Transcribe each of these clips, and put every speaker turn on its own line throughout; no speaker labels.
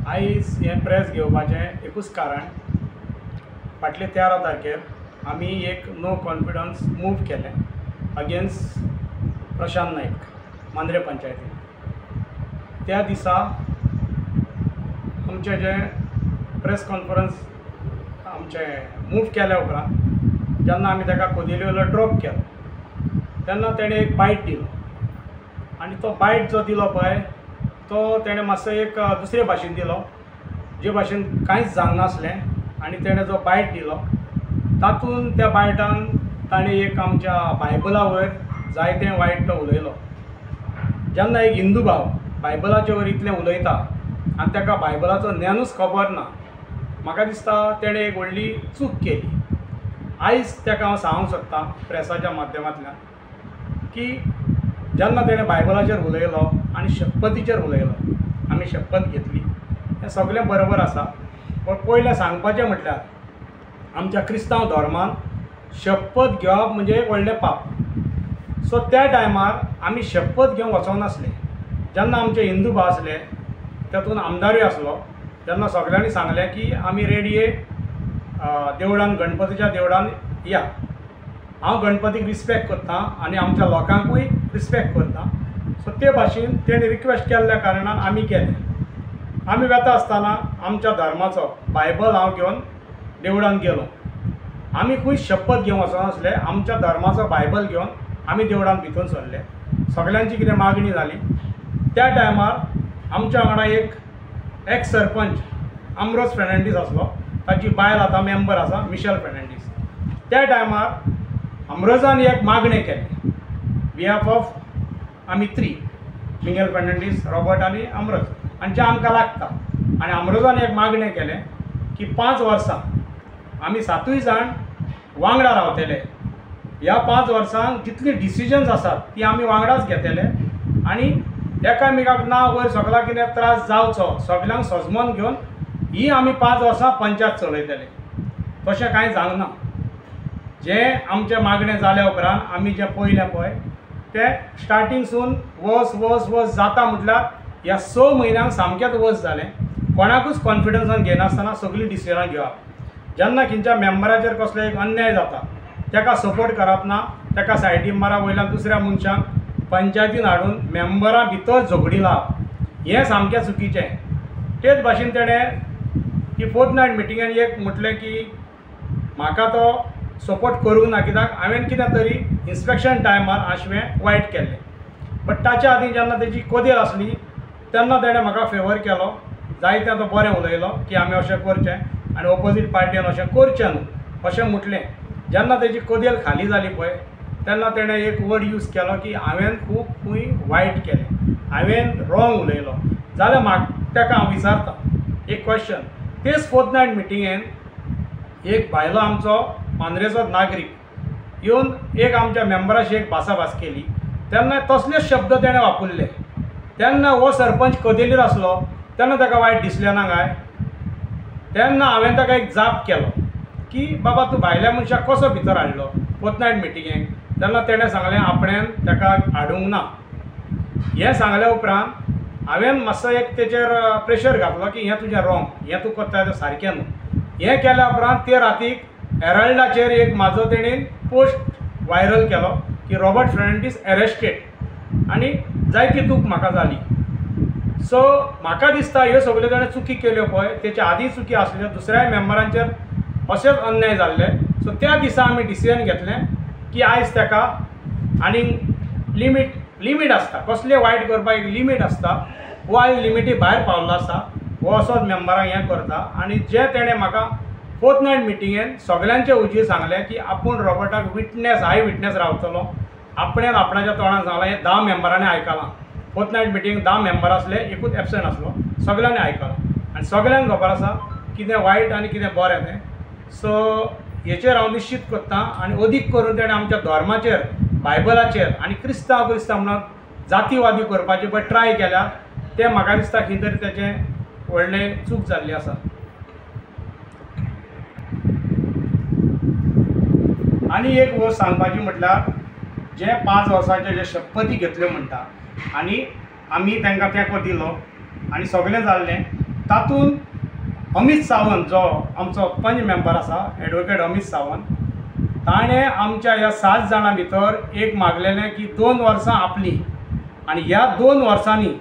आयज हें प्रेस घेवपाचें एकूच कारण, फाटले 13 तारखेर आमी एक नो कॉन्फिडन्स मूव केलें अगेन्स्ट प्रशांत नायक मांद्रे पंचायतीन. त्या दिसा आमचें जें प्रेस कॉन्फरन्स आमचें मूव केल्या उपरांत जेन्ना आमी ताका कोदेली वयलो ड्रॉप केलो तेन्ना तेणें एक बायट दिलो आनी तो बायट जो दिलो पळय तो तेणें मातसो एक दुसरे भाशेन दिलो, जे भाशेन कांयच जाणनासलें. आनी तेणें जो बायट दिलो तातूंत त्या बायटान ताणें एक आमच्या बायबला वयर जायतें वायट तो उलयलो. जेन्ना एक हिंदू भाव बायबलाचे वयर इतलें उलयता आनी ताका बायबलाचो ज्ञानूच खबर ना, म्हाका दिसता तेणें एक व्हडली चूक केली. आयज ताका हांव सांगूंक सोदतां प्रेसाच्या माध्यमांतल्यान की जेन्ना तेणें बायबलाचेर उलयलो आनी शपथीचेर उलयलो, आमी शपथ घेतली, हें सगळें बरोबर आसा. पूण पयलें सांगपाचें म्हटल्यार आमच्या क्रिस्तांव धर्मान शपथ घेवप म्हणजे एक व्हडलें पाप. सो त्या टायमार आमी शपथ घेवंक वचनासले. जेन्ना आमचे हिंदू भाव आसले तातूंत आमदारूय आसलो, तेन्ना सगळ्यांनी सांगलें की आमी रेडये देवळान, गणपतीच्या देवळान या. हांव गणपतीक रिस्पेक्ट करता आनी आमच्या लोकांकूय रिस्पेक्ट करता. सो ते भाशेन तेणी रिक्वेस्ट केल्ल्या कारणान आमी गेले. आमी वेता आसतना आमच्या धर्माचो बायबल हांव घेवन देवळान गेलो. आमी खंय शपथ घेवंक वचनासले, आमच्या धर्माचो बायबल घेवन आमी देवळान भितर सरले. सगळ्यांची कितें मागणी जाली. त्या टायमार आमच्या वांगडा एक एक्स सरपंच आमरोज फेर्नांडीस आसलो, ताची बायल आतां मेंबर आसा मिशेल फेर्नांडीस. त्या टायमार आमरोजान एक मागणें केलें बिहाफ ऑफ आमी 3, मिंगेल फेर्नांडीस, रॉबर्ट आनी आमरोज, आनी जें आमकां लागता. आनी आमरोजान एक मागणें केलें की 5 वर्सां आमी 7 जाण वांगडा रावतले, ह्या 5 वर्सांक जितली डिसिजन्स आसात ती आमी वांगडाच घेतले आनी एकामेकाक ना वयर सगळ्याक कितें त्रास जावचो सगळ्यांक सजमोन घेवन ही आमी 5 वर्सां पंचायत चलयतले. तशें कांय जावंक ना. जें आमचें मागणें जाल्या उपरांत आमी जें पळयलें पळय तें स्टार्टिंगसून वर्स वर्स वर्स जाता म्हटल्यार ह्या 6 म्हयन्यांक सामकेंच वर्स जालें. कोणाकूच कॉन्फिडन्सान घेनासतना सगळीं डिसिजनां घेवप. जेन्ना खंयच्या मेंबराचेर कसलो एक अन्याय जाता ताका सपोर्ट करप ना, ताका सायडीन मारप, वयल्यान दुसऱ्या मनशांक पंचायतीन हाडून मेंबरां भितर झगडी लावप हें सामकें चुकीचें. तेच भाशेन तेणें ही 4th night मिटिंगेन एक म्हटलें की म्हाका तो सपोर्ट करूंक ना कित्याक हांवें कितें तरी इन्स्पेक्शन टायमार आशवें वायट केल्लें. बट ताच्या आदीं जेन्ना तेजी कोदेल आसली तेन्ना तेणें म्हाका फेवर केलो, जायतें तो बरें उलयलो की आमी अशें करचें आनी ओपोजीट पार्टीन अशें करचें न्हू अशें म्हटलें. जेन्ना तेजी कोदेल खाली जाली पळय तेन्ना तेणें एक वर्ड यूज केलो की हांवें खूब खंय वायट केलें, हांवें रॉंग उलयलो. जाल्यार म्हाका ताका हांव विचारता एक क्वेश्चन, तेच 4th night मिटिंगेन एक भायलो आमचो मांद्रेचो नागरीक येवन एक आमच्या मेंबराशी एक भासाभास केली तेन्ना तसलेच शब्द तेणें वापरले. तेन्ना हो सरपंच कदेलीर आसलो तेन्ना ताका वायट दिसलें ना काय? तेन्ना हांवें ताका एक जाप केलो की बाबा तूं भायल्या मनशाक कसो भितर हाडलो 4th night मिटिंगेक? तेन्ना तेणें सांगलें आपणें ताका हाडूंक ना. हें सांगल्या उपरांत हांवें मातसो एक तेचेर प्रेशर घातलो की हें तुजें रॉंग, हें तूं करता तें सारकें न्हू. हें केल्या उपरांत ते रातीक हेराल्डाचेर एक म्हाजो तेणें पोस्ट व्हायरल केलो की रॉबर्ट फेर्नांडीस एरेस्टेड, आनी जायती दूख म्हाका जाली. सो म्हाका दिसता ह्यो सगल्यो ताणें चुकी केल्यो पळय तेच्या आदीं चुकी आसल्यो, दुसऱ्याय मेंबरांचेर अशेंच अन्याय जाल्ले. सो त्या दिसा आमी डिसिजन घेतलें की आयज ताका आनी लिमीट आसता, कसलें वायट करपाक एक लिमीट आसता, हो आयज लिमिटी भायर पावल्लो आसा, हो असोच मेंबरांक हें करता. आनी जें तेणें म्हाका 4th night मिटिंगेन सगळ्यांचे हुजीर सांगलें की आपूण रॉबर्टाक विटनेस, I witness रावतलो, आपणें आपणाच्या तोंडान सांगलां, हें 10 मेंबरांनी आयकलां. 4th night meeting 10 member आसले, एकूच एबसेंट आसलो, सगळ्यांनी आयकलां आनी सगळ्यांक खबर आसा कितें वायट आनी कितें बरें तें. सो हेचेर हांव निश्चीत करता आनी अदीक करून तेणें आमच्या धर्माचेर, बायबलाचेर आनी क्रिस्तांव क्रिस्तांव म्हणून जातीवादी करपाची पळय ट्राय केल्या, तें म्हाका दिसता खंय तरी तेचें व्हडलें चूक जाल्ली आसा. आनी एक वस्त सांगपाची म्हटल्यार जे 5 वर्सांचे जे शपथी घेतल्यो म्हणटा आनी आमी तांकां तेंको दिलो आनी सगळें जाल्लें, तातूंत अमीत सावंत जो आमचो पंच मेंबर आसा, एडवोकेट अमीत सावंत, ताणें आमच्या ह्या 7 जाणां भितर एक मागलेलें की 2 वर्सां आपली आनी ह्या 2 वर्सांनी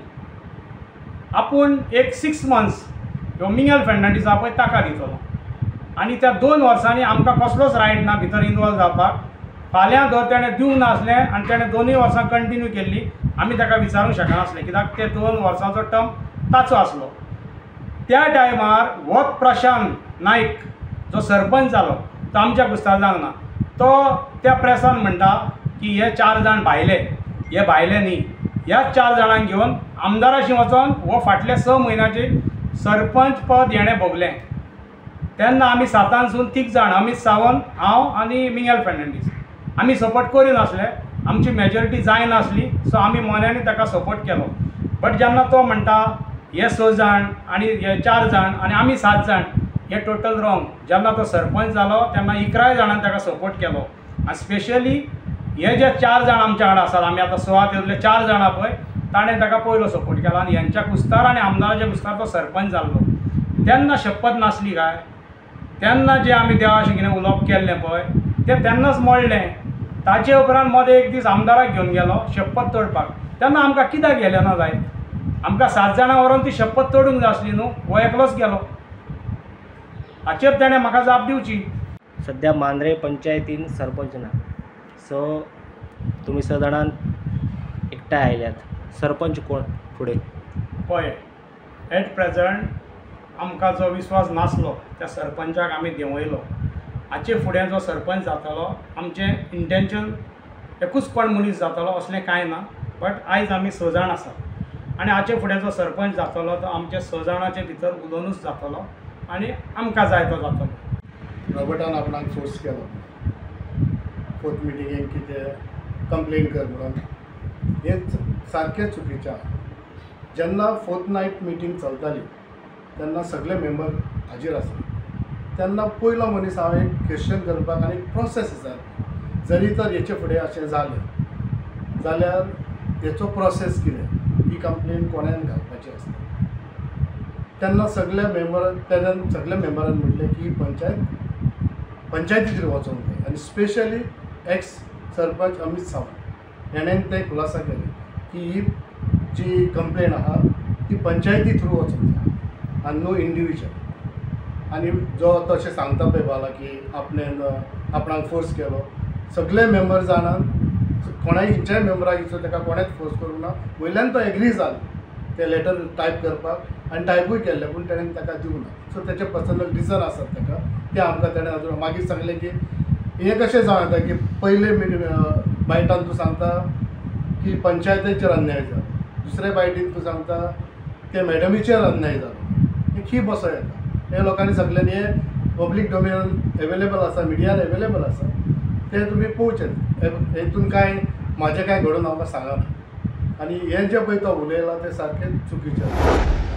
आपूण एक 6 मंथ्स ह्यो मिंगेल फेर्नांडीस आहा पळय ताका दितलो आनी त्या 2 वर्सांनी आमकां कसलोच रायट ना भितर इनवॉल्व जावपाक। फाल्यां जर तेणें दिवंक नासलें आनी तेणें 2 वर्सां कंटिन्यू केल्ली, आमी ताका विचारूंक शकनासलें कित्याक ते 2 वर्सांचो टर्म ताचो आसलो। त्या टायमार हो प्रशांत नायक जो सरपंच जालो तो आमच्या कुस्तार जावंक ना, तो त्या प्रेसान म्हणटा की हे 4 जाण भायले, हे भायले न्ही। ह्या 4 जाणांक घेवन आमदाराशी वचोन हो फाटले 6 म्हयन्याचे सरपंच पद हेणें भोगलें। तेन्ना आमी 7 सून 3 जाण, अमीत सावंत, हांव आनी मिंगेल फेर्नांडीस, आमी सपोर्ट करिनासले, आमची मेजॉरिटी जायनासली, सो आमी मोन्यांनी ताका सपोर्ट केलो। बट जेन्ना तो म्हणटा हे 6 जाण आनी हे 4 जाण आनी आमी 7 जाण, हे टोटल रॉंग। जेन्ना तो सरपंच जालो तेन्ना 11 जाणांनी ताका सपोर्ट केलो आनी स्पेशली हे जे 4 जाण आमच्या वांगडा आसात, आमी आतां 6 तितूंतले 4 जाणां पळय ताणें ताका पयलो सपोर्ट केलो आनी हेंच्या कुस्तार आनी आमदाराच्या कुस्तार तो सरपंच जाल्लो। तेन्ना शपथ नासली काय? तेन्ना जें आमी देवाशी कितें उलोवप केल्लें पळय तें तेन्नाच मोडलें। ताचे उपरांत मदें एक दीस आमदाराक घेवन गेलो शपथ तोडपाक, तेन्ना आमकां कित्याक गेलें ना जायत? आमकां 7 जाणां व्हरोन ती शपथ तोडूंक जाय आसली न्हू, हो एकलोच गेलो। हाचेर तेणें म्हाका जाप दिवची।
सध्या मांद्रे पंचायतीन सरपंच ना, सो तुमी 6 जाणां एकठांय आयल्यात, सरपंच कोण फुडें?
पळय, एट प्रेजंट आमकां जो विस्वास नासलो त्या सरपंचाक आमी देंवयलो। हाचे फुडें जो सरपंच जातलो आमचें इंटेंशन एकूच कोण मनीस जातलो असलें कांय ना, बट आयज आमी 6 जाण आसात आनी हाचे फुडें जो सरपंच जातलो तो आमच्या 6 जाणांचे भितर उलोवनूच जातलो आनी आमकां जाय तो जातलो।
रॉबर्टान आपणाक फोर्स केलो फोर्थ मिटिंगेक कितें कंप्लेन कर म्हणून, हें सारकें चुकीचें आहा। जेन्ना फोर्थ नायट मिटींग चलताली तेन्ना सगळे मेंबर हाजीर आसले, तेन्ना पयलो मनीस हांव एक क्वेश्चन करपाक आनी एक प्रोसेस आसा, जरी तर हेचे फुडें अशें जालें जाल्यार हेचो प्रोसेस कितें, ही कंप्लेन कोणान घालपाची आसता। तेन्ना सगळे मेंबर तेन्ना सगळे मेंबरान म्हटलें की पंचायतीचेर वचोंक जाय आनी स्पेशली एक्स सरपंच अमीत सावंत हेणेन तें खुलासा केलें की ही जी कंप्लेन आहा ती पंचायती थ्रू वचोंक जाय आनी न्हू इंडिविज्युअल। आनी जो तशें सांगता पळय बाला की आपणेन आपणाक फोर्स केलो, सगळे मेंबर जाणान कोणाय खंयच्याय मेंबराक हिचो ताका कोणेच फोर्स करूंक ना, वयल्यान तो एग्री जालो तें लेटर टायप करपाक आनी टायपूय केल्लें पूण तेणेन ताका दिवंक ना। सो तेचे पर्सनल रिजन आसात ताका, तें आमकां तेणें अजून मागीर सांगलें की हें कशें जावं येता की पयले बायटान तूं सांगता की पंचायतीचेर अन्याय जालो, दुसरे बायटीन तूं सांगता ते मॅडमीचेर अन्याय जालो, ही बसो येता। हे लोकांनी सगल्यांनी हे पब्लीक डोमेन एवेलेबल आसा, मिडियान एवेलेबल आसा, ते तुमी पळोवचें। हेतून कांय म्हाजें कांय घडून म्हाका सांगना आनी हें जें पळय तो उलयला तें सारकें चुकीचें आसा।